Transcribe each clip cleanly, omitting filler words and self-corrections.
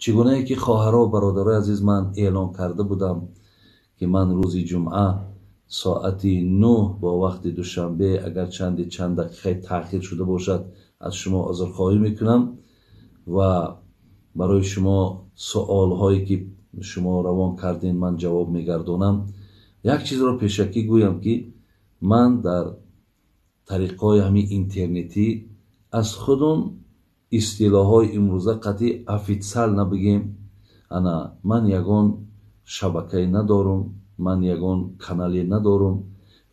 Чӣ гунае ки хоҳаро, бародарои азиз, ман эълон карда будам, ки ман рӯзи ҷумъа соати 9 бо вақти Душанбе, агар чанде чанд дақиқаи таъхир шуда бошад, аз шумо узрхоҳӣ мекунам ва барои шумо суолҳое ки шумо равон кардем, ман ҷавоб мегардонам. Як чизро пешакӣ гӯям, ки ман дар тариқҳои ҳамин интернетӣ аз худум истилоҳҳои имрӯза қатъи офитсиал набигем, ана ман ягон шабакае надорум, ман ягон канале надорум,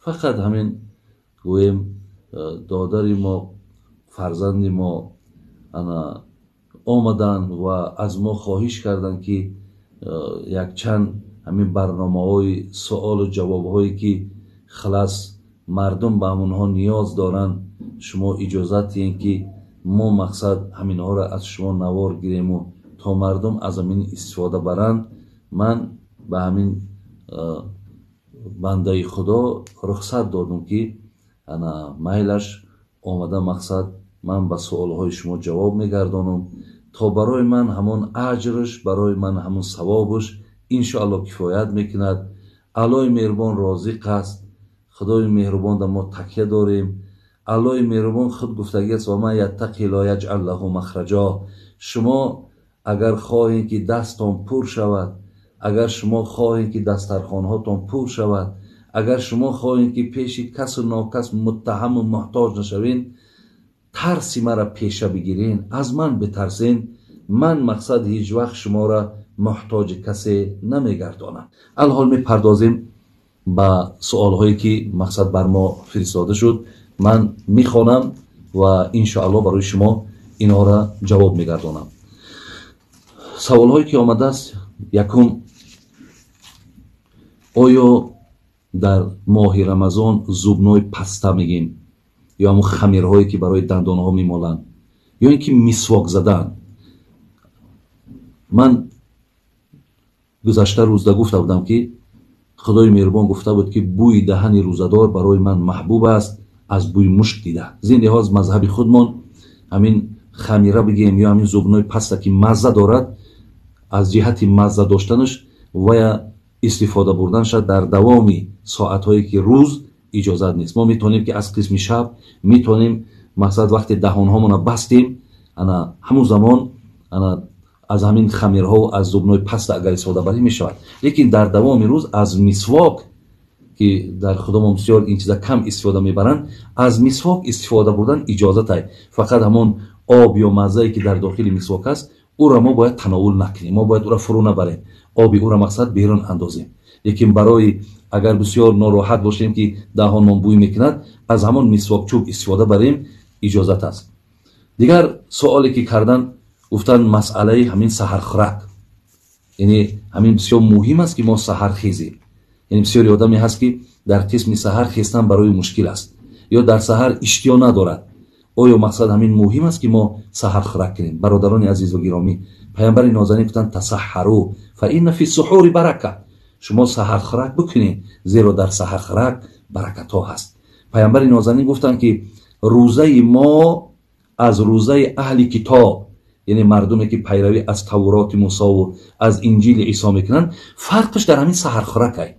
фақат ҳамин гӯем додари мо, фарзанди мо ана омаданд ва аз мо хоҳиш карданд, ки якчанд ҳамин барномаҳои суолу ҷавобҳое ки хилас мардум ба ҳамонҳо ниёз доранд, шумо иҷозат диҳед, ки мо мақсад ҳаминҳоро аз шумо навор гирему то мардум аз ҳамин истифода баранд. Ман ба ҳамин бандаи Худо рухсат додум, ки ана майлаш омада, мақсад ман ба суолҳои шумо ҷавоб мегардонам, то барои ман ҳамон аҷрш, барои ман ҳамон савобш иншоалло кифоят мекунад. Аллоҳи меҳрубон розиқ аст, Худои меҳрубон дар мо такя дорем. Аллоҳи меҳрубон худ гуфтагӣ аст: ва ман яттақи ло яҷъал лаҳу махраҷо. Шумо агар хоҳед, ки дастон пур шавад, агар шумо хоҳед, ки дастархонҳотон пур шавад, агар шумо хоҳед, ки пеши касу нокас муттаҳаму муҳтоҷ нашавед, тарси маро пеша бигирен, аз ман битарсен. Ман мақсад ҳеҷ вақт шуморо муҳтоҷи касе намегардонам. Алҳол мепардозем ба суолҳое ки мақсад бар мо фиристода шуд. Ман мехонам ва иншоалло барои шумо инҳоро ҷавоб мегардонам. Саволҳое ки омадааст: якум, оё дар моҳи Рамазон зубной паста мегем ё ҳамун хамирҳое ки барои дандонҳо мемоланд, ё ин ки мисвок задан? Ман гузашта рӯзда гуфта будам, ки Худои меҳрубон гуфта буд, ки бӯи даҳани рӯзадор барои ман маҳбуб аст аз бӯи мушк дида. Зин лиҳоз мазҳаби худмон ҳамин хамира бигем ё ҳамин зубной паста, ки мазза дорад, аз ҷиҳати мазза доштанаш вая истифода бурданша дар давоми соатҳое ки рӯз иҷозат нест. Мо метавонем, ки аз қисми шаб метавонем, мақсад вақте даҳонҳомона бастем, ана ҳамун замон ана аз ҳамин хамирҳо, аз зубной паста агар истифода барем, мешавад. Лекин дар давоми рӯз аз мисвок, ки дар худомон бисёр ин чиза кам истифода мебаранд, аз мисвок истифода бурдан иҷозатай. Фақат ҳамон об ё маззае ки дар дохили мисвок аст, ӯро мо бояд тановул накунем, мо бояд ӯро фурӯ набарем, оби ӯро мақсад берун андозем. Лекин барои агар бисёр нороҳат бошем, ки даҳонмон бӯй мекунад, аз ҳамон мисвокчӯб истифода барем, иҷозат аст. Дигар суоле ки кардан, гуфтанд масъалаи ҳамин саҳархӯрак, яъне ҳамин бисёр муҳим аст, ки мо саҳар хезем. Яъне бисёри одаме ҳаст, ки дар қисми саҳар хестан барои мушкил аст ё дар саҳар иштиҳо надорад. Оё мақсад ҳамин муҳим аст, ки мо саҳархӯрак кунем? Бародарони азизу гиромӣ, паямбари нозанин гуфтанд: тасаҳҳару фа инна фи суҳури барака. Шумо саҳархӯрак бикунед, зеро дар саҳархӯрак баракатҳо ҳаст. Паямбари нозанин гуфтанд, ки рӯзаи мо аз рӯзаи аҳли китоб, яъне мардуме ки пайравӣ аз Тавроти Мусову аз Инҷили Исо мекунанд, фарқаш дар ҳамин саҳархӯракай.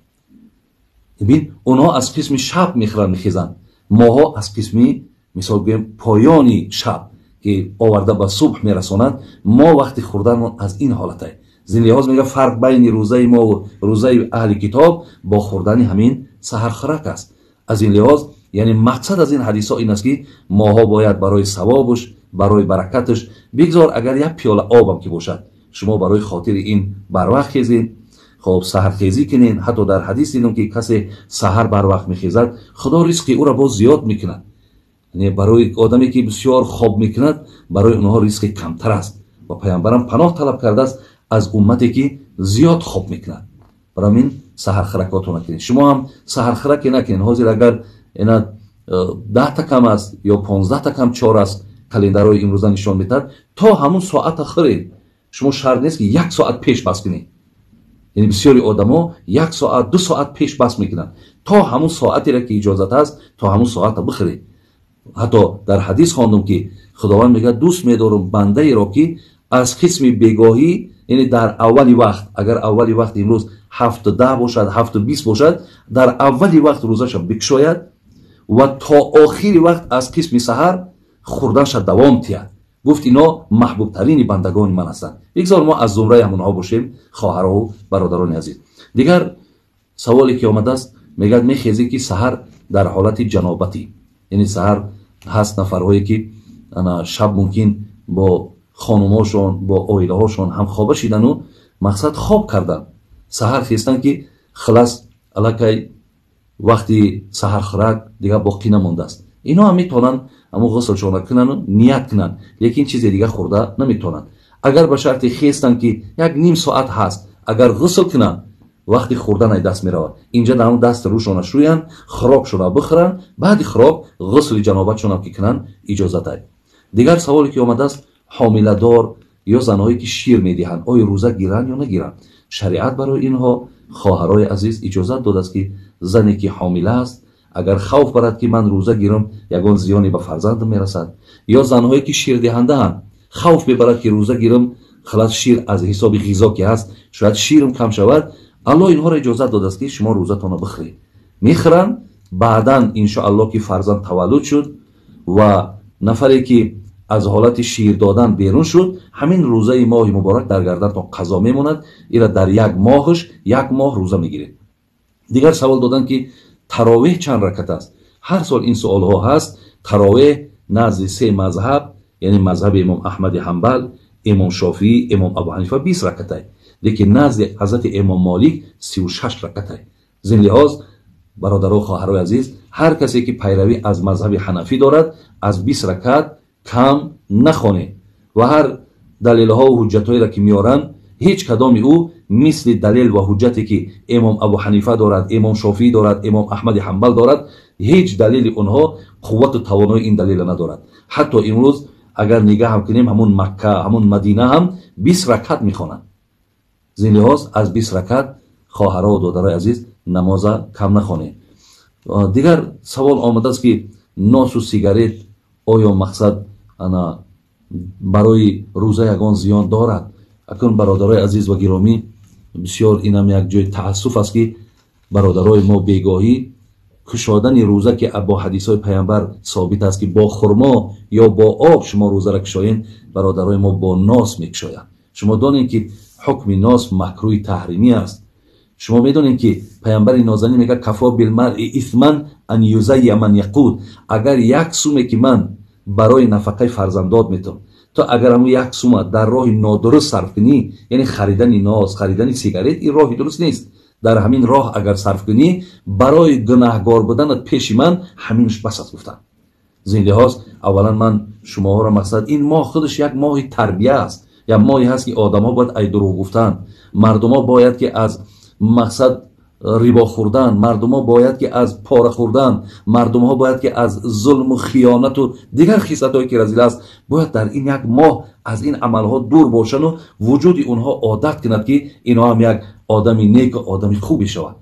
Бибин, онҳо аз қисми шаб мехӯранд, мехезанд, моҳо аз қисми, мисол гӯем, поёни шаб, ки оварда ба субҳ мерасонад, мо вақти хӯрданмон аз ин ҳолатай. Зин лиҳоз мега, фарқ байни рӯзаи мову рӯзаи аҳли китоб бо хӯрдани ҳамин саҳархӯрак аст. Аз ин лиҳоз, яъне мақсад аз ин ҳадисҳо ин аст, ки моҳо бояд барои савобуш, барои баракаташ, бигзор агар як пиёла обам ки бошад, шумо барои хотири ин барвақт хезед, хоб саҳархезӣ кунед. Ҳатто дар ҳадис дидем, ки касе саҳар барвақт мехезад, Худо ризқи ӯро боз зиёд мекунад. Яъне барои одаме ки бисёр хоб мекунад, барои онҳо ризқи камтар аст. Ва паямбарам паноҳ талаб кардааст аз уммате ки зиёд хоб мекунад. Барои ҳамин саҳархӯракотро накунед. Шумо ҳам саҳархӯраке накунед. Ҳозир агар ина 10-та кам аст ё 15-та кам 4 аст, календарҳои имрӯза нишон медиҳад, то ҳамун соата хӯред. Шумо шарт нест, ки як соат пеш бас кунед. Яъне бисёри одамо як соат, 2 соат пеш бас мекунанд. То ҳамун соатеро ки иҷозат аст, то ҳамун соата бихӯред. Ҳатто дар ҳадис хондум, ки Худованд мегӯяд: дӯст медорам бандаеро, ки Аз қисми бегоҳӣ, яъне дар аввали вақт, агар аввали вақт имрӯз 7:10 бошад, 7:20 бошад, дар аввали вақт рӯзаша бикушояд ва то охири вақт аз қисми саҳар хӯрданша давом тиҳад. Гуфт ино маҳбубтарини бандагони ман ҳастанд. Бигзор мо аз зумраи ҳамонҳо бошем, хоҳарову бародарони азиз. Дигар саволе ки омадааст, мегӯяд мехезӣ ки саҳар дар ҳолати ҷанобатӣ, яъне саҳар ҳаст нафарҳое ки шаб мумкин бо хонумҳошон, бо оилаҳошон ҳамхоба шидану мақсад хоб кардан, саҳар хестан ки хилас аллакай вақти саҳархӯрак дигар боқӣ намондааст. Ино ҳам метавонанд ҳамон ғуслшона кунану ният кунанд, лекин чизе дигар хӯрда наметавонанд. Агар ба шарти хестанд ки як ним соат ҳаст, агар ғусл кунанд, вақти хӯрдан ай даст меравад. Инҷа дар ҳамон даст рӯшона шӯянд, хӯрокшона бихӯранд, баъди хӯрок ғусли ҷанобатшонам ки кунанд иҷозат ай. Дигар саволе ки омадааст, ҳомиладор ё занҳое ки шир медиҳанд, оё рӯза гиранд ё нагиранд? Шариат барои инҳо, хоҳарои азиз, иҷозат додааст ки зане ки ҳомила аст, агар хавф барад ки ман рӯза гирам, ягон зиёне ба фарзандам мерасад, ё занҳое ки ширдиҳандаанд, хавф мебарад ки рӯза гирам, халас шир аз ҳисоби ғизо ки ҳаст, шояд ширам кам шавад, Аллоҳ инҳоро иҷозат додааст ки шумо рӯзатонро бихӯред. Мехӯранд, баъдан иншоаллоҳ ки фарзанд таваллуд шуд ва нафаре ки аз ҳолати шир додан берун шуд, ҳамин рӯзаи моҳи муборак дар гардантон қазо мемонад, ира дар як моҳаш як моҳ рӯза мегиред. Дигар савол доданд ки таровеҳ чанд ракат аст? Ҳар сол ин суолҳо ҳаст. Таровеҳ назди се мазҳаб, яъне мазҳаби имом Аҳмади Ҳанбал, имом Шофиӣ, имом Абу Ҳанифа 20 ракатай, лекин назди ҳазрати имом Молик 36 ракатай. Зин лиҳоз бародару хоҳарои азиз, ҳар касе ки пайравӣ аз мазҳаби ҳанафӣ дорад, аз 20 ракат кам нахонед ва ҳар далелҳову ҳуҷҷатҳоеро ки меоранд, ҳеҷ кадоми ӯ мисли далел ва ҳуҷҷате ки имом Абу Ҳанифа дорад, имом Шофиӣ дорад, имом Аҳмади Ҳанбал дорад, ҳеҷ далели онҳо қуввату тавонои ин далела надорад. Ҳатто имрӯз агар нигаҳ ҳам кунем, ҳамун Макка, ҳамун Мадина ҳам 20 ракат мехонанд. Зин лиҳоз аз 20 ракат хоҳарову додарои азиз намоза кам нахонед. Дигар савол омадааст ки носу сигарет оё мақсад ана барои рӯза ягон зиён дорад? Акнун бародарои азиз ва гиромӣ, бисёр инам як ҷои таассуф аст ки бародарои мо бегоҳӣ кушодани рӯза ки бо ҳадисҳои паямбар собит аст ки бо хурмо ё бо об шумо рӯзаро кушоед, бародарои мо бо нос мекушоянд. Шумо донед ки ҳукми нос макрӯҳи таҳримӣ аст. Шумо медонед ки паямбари нозанин мегӯяд кафо билмаръи исман ан юзайя ман яқуд. Агар як суме ки ман барои нафақаи фарзандот метавам, то агар ҳамун як сума дар роҳи нодуруст сарф кунӣ, яъне харидани нос, харидани сигарет, ин роҳи дуруст нест. Дар ҳамин роҳ агар сарф кунӣ, барои гунаҳгор буданат пеши ман ҳаминш бас аст гуфтам. Зин лиҳоз аввалан ман шумоҳоро мақсад, ин моҳ худаш як моҳи тарбия аст, як моҳе ҳаст ки одамҳо бояд ай дурӯғ гуфтан, мардумҳо бояд ки аз мақсад рибо хӯрдан, мардумҳо бояд ки аз пора хӯрдан, мардумҳо бояд ки аз зулму хиёнату дигар хислатҳое ки разил аст, бояд дар ин як моҳ аз ин амалҳо дур бошану вуҷуди онҳо одат кунад ки инҳо ҳам як одами неку одами хубе шавад.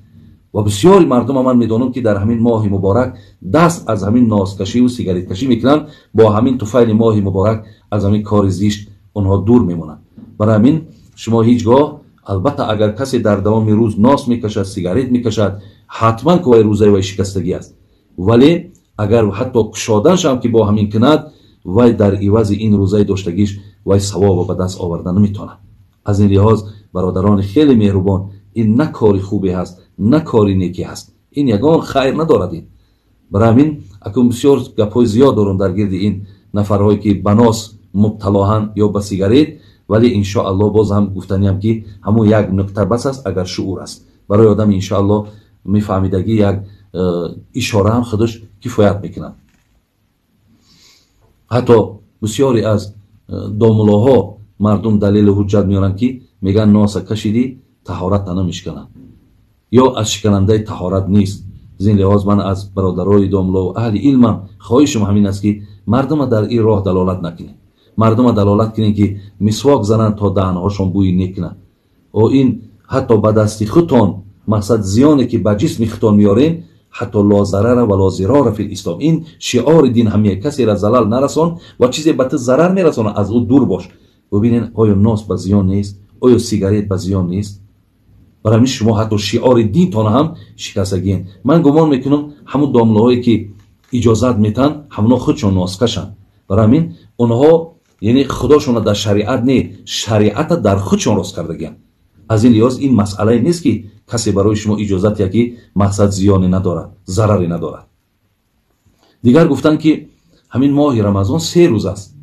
Ва бисёри мардума ман медонам ки дар ҳамин моҳи муборак даст аз ҳамин носкашиву сигареткашӣ мекунанд, бо ҳамин туфайли моҳи муборак аз ҳамин кори зишт онҳо дур мемонанд. Барои ҳамин шумо ҳеҷ гоҳ, албатта агар касе дар давоми рӯз нос мекашад, сигарет мекашад, ҳатман ки вай рӯзаи вай шикастагӣ аст. Вале агар ҳатто кушоданшам ки бо ҳамин кунад, вай дар ивази ин рӯзаи доштагиш вай савобро ба даст оварда наметавонад. Аз ин лиҳоз бародарони хеле меҳрубон, ин на кори хубе ҳаст, на кори некӣ ҳаст, ин ягон хайр надорад. Ин барои ҳамин акун бисёр гапҳои зиёд дорам дар гирди ин нафарҳое ки ба нос мубталоҳанд ё ба сигарет, вале иншоаллоҳ боз ҳам гуфтаниям ки ҳамон як нуқта бас аст, агар шуур аст барои одам, иншоаллоҳ мефаҳмидагӣ як ишора ҳам худаш кифоят мекунад. Ҳатто бисёре аз домулоҳо мардум далелу ҳуҷҷат меоранд ки мегӯянд носа кашидӣ таҳорат намешиканад ё аз шиканандаи таҳорат нест. Зин лиҳоз ман аз бародарои домулову аҳли илмам хоҳишам ҳамин аст ки мардума дар ин роҳ далолат накунед, мардума далолат кунед ки мисвок зананд то даҳанҳошон бӯи некунад. О ин ҳатто ба дасти худтон мақсад зиёне ки ба ҷисми худтон меорем, ҳатто ло зарара ва ло зирора фил ислом. Ин шиори дин ҳамия, касеро залал нарасон ва чизе ба ту зарар мерасонад аз ӯ дур бош. Бубинед, оё нос ба зиён нест? Оё сигарет ба зиён нест? Барои ҳамин шумо ҳатто шиори динтон ҳам шикастагиен. Ман гумон мекунам, ҳамун домлаҳое ки иҷозат метаҳанд, ҳамуно худшон носкашанд. Барои ҳамин онҳо, яъне худошонро дар шариат не, шариата дар худшон рост кардагианд. Аз ин лиҳоз ин масъалае нест, ки касе барои шумо иҷозат диҳад, ки мақсад зиёне надорад, зараре надорад. Дигар гуфтанд, ки ҳамин моҳи Рамазон 3 рӯз аст,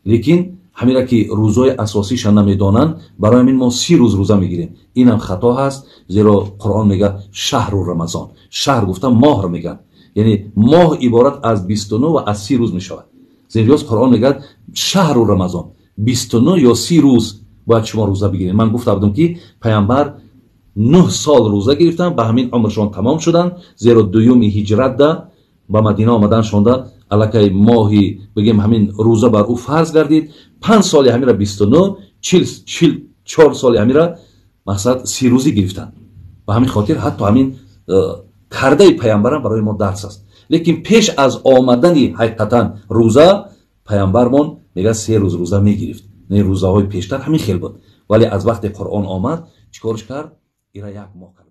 лекин ҳамира ки рӯзҳои асосиша намедонанд, барои ҳамин мо 30 рӯз рӯза мегирем. Инам хато ҳаст, зеро Қуръон мегӯяд шаҳру Рамазон. Шаҳр гуфта моҳро мегӯянд, яъне моҳ иборат аз 29 ва аз 30 рӯз мешавад. Зеро Қуръон мегӯяд шаҳру Рамазон, 29 ё 30 рӯз бояд шумо рӯза бигиред. Ман гуфта будам, ки паямбар 9 сол рӯза гирифтанд, ба ҳамин умршон тамом шуданд, зеро дуюми ҳиҷратда ба Мадина омаданшонда аллакай моҳи бигем ҳамин рӯза бар ӯ фарз гардид. 5 соли ҳамира 29, 44 соли ҳамира мақсад 30 рӯзӣ гирифтанд. Ба ҳамин хотир ҳатто ҳамин кардаи паямбарам барои мо дарс аст. Лекин пеш аз омадани ҳақиқатан рӯза, паямбармон мегӯяд 3 рӯз рӯза мегирифт. Не, рӯзаҳои пештар ҳамин хел буд, вале аз вақте Қуръон омад чӣ корш кард? Ира як моҳ кард.